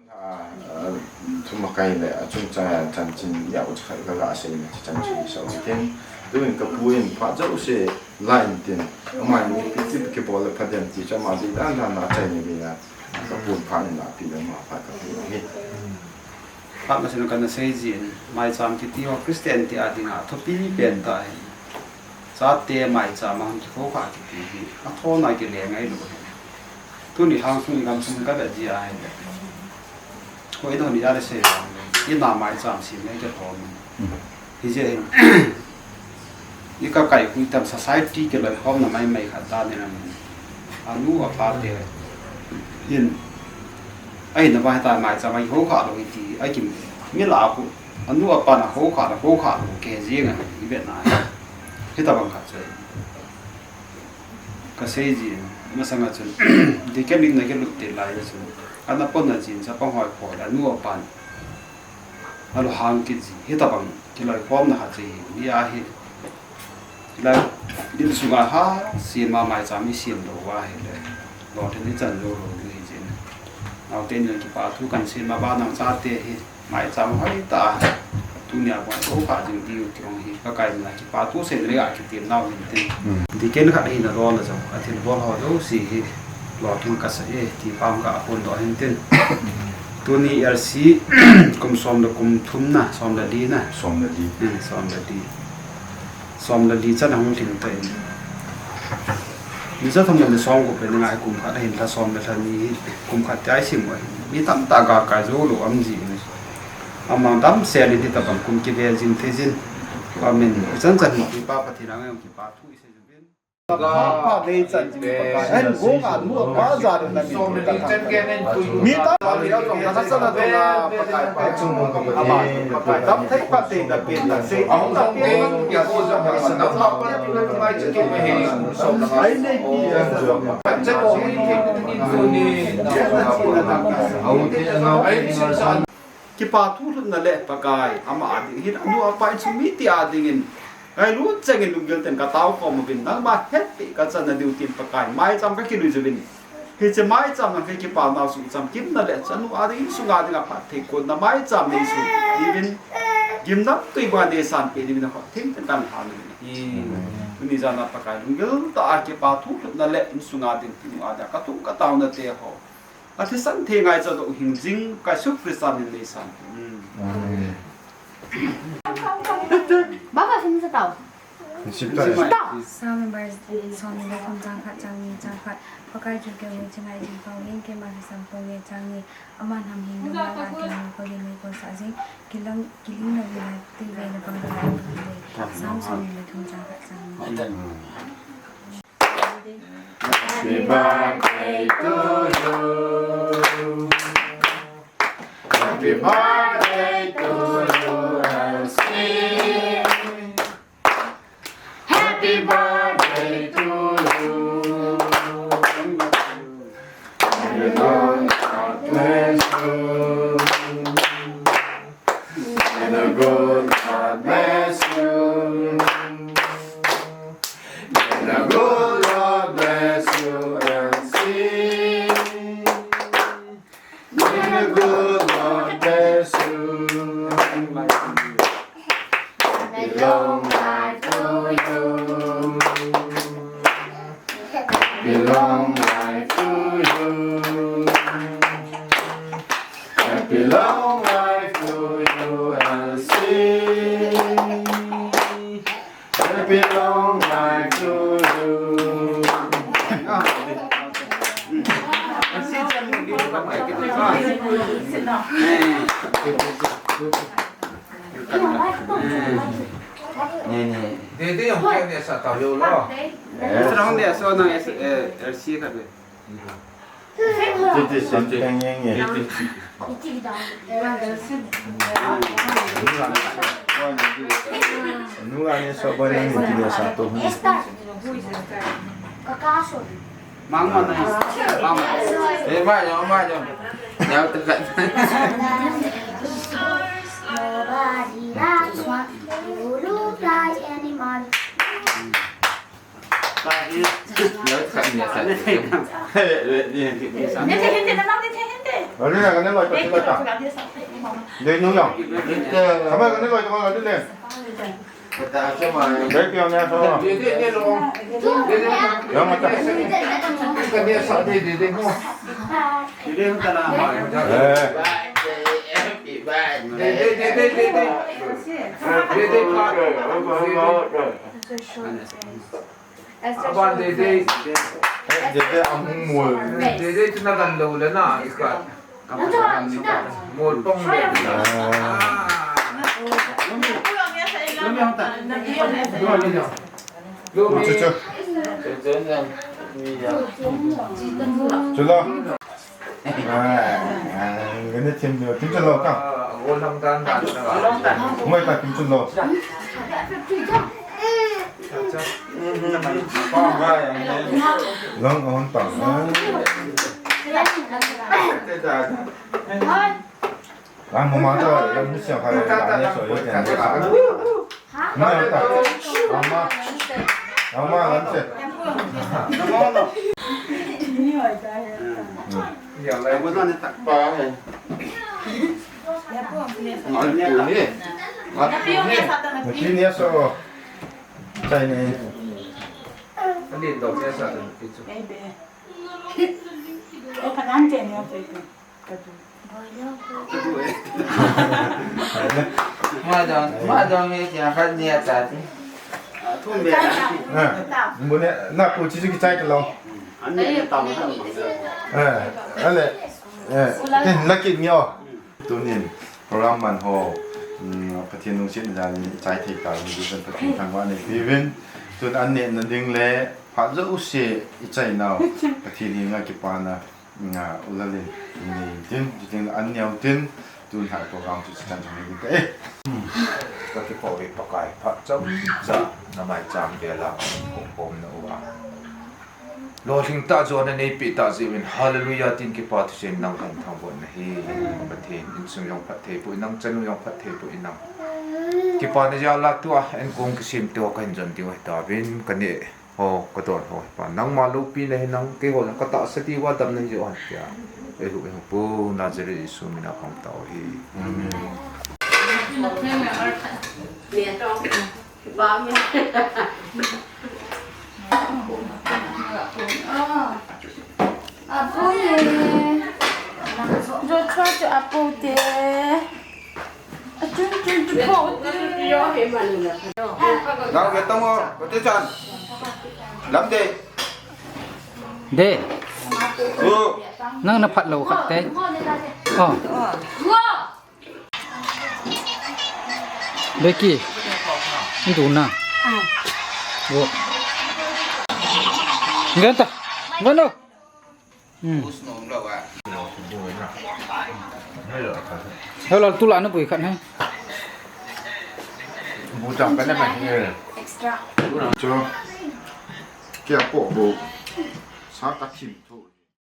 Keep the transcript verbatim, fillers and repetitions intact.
A, a, thum a kai le, a chungchang a chanchin, ya u chakhat ka ga sei le, chanchin sa u tin. Tuin ka pu in pha jau se, la in tin. Ama in pi pi ki bol le pha den ti cha ma di dan dan na chai ni bi na. Ka pu pha ni na pi le ma pha ka pu ni. Pha ma sin ka na sei jin, mai cham ki ti ho Christian ti a ding a, thopi pen ta hi. Chate mai cham a hung kikho kha kiti hi, a thona kile ngai lou hi. Tuni lhang sung i gam sung ka vet ji a hi le. Ko i don i a le sei vang le. I na mai cham sim ngai ke thom. Hi je hin. I ka kai hui tam society kiloikhomna mai mai khat ta ni na. A nu a pa te hin. Ai na vai ta mai cham ai ho kha lou hi ti. Ai kim. Mi la khu. A nu a pa na ho kha na ho kha lou ke jing a. I vet na. Hi ta bang khat chai. Ka sei ji, masang a chun, di ke ning na ke lut te lai a chun, ana pon na chin sa pang hoi pho la nu a pan. A lo hang ki ji, hi ta bang, kiloikhomna ha chi, ni a hi. Lai, din sunga ha, si ma mai cha mi sim lo wa hi le. Lo te ni chan lo lo ni hi jin. Nau te ni ki pa thu kan si ma ba nang cha te hi. Mai cham hoi ta. Tunia ko ko ka jing diu ti ong hi ka kai na ki pa tu sen re a ki tim nau hin tin. Hmm. Di ken khat hi na lo na jong. A thil bol ho do si hi. Lo thil ka sa e ti pam ka pon do hin tin. Tuni R C kum som le kum thum na, som le li na. Som le li. Hmm, som le li. Som le li chan a hung lhing ta in. Ni sa thum le som ko pe ni ngai kum khat a hin lha som le lha ni hi kum khat tai sim wa. Mi tam ta ga kai zo lo am ji ni. Amang dam se li ti ta bang kum ki ve jin the jin. Amen. Chan chan mo ki pa Pathen a ngai ki pa thu i se jin. Pa pa ve chan jin pa ka. Hen go nga nu pa za de na mi. Mi ta pa mi ra jong ka sa na to na pa kai pa. Ama pa kai dam thai pa te da pe da se. Ahung dam pe. Kipa thu lhutna le Pakai, ama a ding hin, anu apa in sum mite a dingin, ngailut chengin lunggil ten ka tao khom uvin, nangma hetpeh ka channa diu tin Pakai, maicham ka kilui uvin. Hiche maicham nang kei kipana suhcham kimna le chanu a ding insunga dinga phatthei konna maicham neisun uvin, gimnamtui banga neisanpeh diuvin ahot thengtah in kalhan uvin ahi. Tuni jana Pakai lunggil tah a kipa thu lhutna le insunga ding tinu a dinga kathum kataona te ho athisan thei ngaicha doh hing jing ka Jesu Christa min neisanpeh. Amen. Baba, sing sa tao. Sing sa tao. Psalm number som ni le thum chang khat, chang ni, chang khat. Pakai chu keiho chingai jing pau in, keima hi sam pau nge chang ni. Aman hamhing dong la la keiho ko din nei ko sa jing. Kilang, kiling na vila, ti ve na pang la la. Psalm som ni le thum chang khat, chang ni. Happy birthday to you. Happy birthday to you, Elsie. Happy birthday to you. May the Lord God bless you. May the good Lord bless you. May the good Lord bless you, Elsie. May the good Lord bless you. Happy long life to you. Happy long life to you. Happy long life to you, Elsie. Happy long life to you. Nè, nè. Dede, hung keng nè sa tao lou lo. Sa hung nè sa nang, eh, Elsie khat ve. Titi, titi, titi. Nunga ni so boy nang titi sa to. Mang mana. Mang mana. Eh, ma yo, ma yo. Yo, tekan. Nobody likes you look like animal. Nete hente, nang nete hente. Adi na, kani loi pa sila ta. Dei nu yang. Kama kani loi ta kani le. Dei piang ne so. Yang mata. Eh. Aban Dede. Eh, Dede ahung mol. Dede chu na gan lou le na, ikat. Mol pong le. Ah. Chu, chu. Chu lo. Ah, ah, gani thim lo, thim chu lo ka. Ah, go lang dan dan na. Mai ta thim chu lo. Long on ta. Lang mo ma to, lang mo siya kaya lang niya so yo tiyan. Mai ta. Mama. Mama lang siya. Naki niya so. Chai ni. Ani dok niya sa. Madam, madam, eh, kya khat niya ta ti. Ah, bu ne, na pu chi chu kichai ta lo. Eh, ale, eh, tin la kit nge o. Tunin, program man ho, mm, Pathen lungsetna jal in ichai thei tau hi, Pathen thangvah nei peh uvin. Tun an nehna ding le, phat jouse ichai nau, Pathen henga kipana. Nga, u Lalin, ni tin, tin, an neo tin, tun hai program chu chan chang ni te. Ka kipo ve Pakai, phat chomcha, na maicham vel a, ko pom na uva. Lolhing tah, jona neipe tah jeh uvin, hallelujah tin kipa thusim nang kahin thangvah na hi, Pathen, insung jong phatthei poi nang, chanu jong phatthei poi nang. Kipana jal a tua, enkong kisim tua kahin jon diu ahi tauvin, ka neh. Ho, ka don ho, Pa, nangma loupina hi nang, keiho jong ka tahsa diuva damna hi jo ahi tia. Eihup, eihup pu, Nazareth Jesu mina kong tao hi. Amen. Apu ye. Jo chua chu apu te. Nang ve tong o, kati chan. Lam de. De. U. Nang na phat lou khat te. Oh. Becky. Ndu na. Wo. Ngan ta. Ngan no. Hmm. Hello, tu la na pui khat na. Bu chang ka na ma ni. Extra. Cho. Kia po bu. Sa ka thim tho.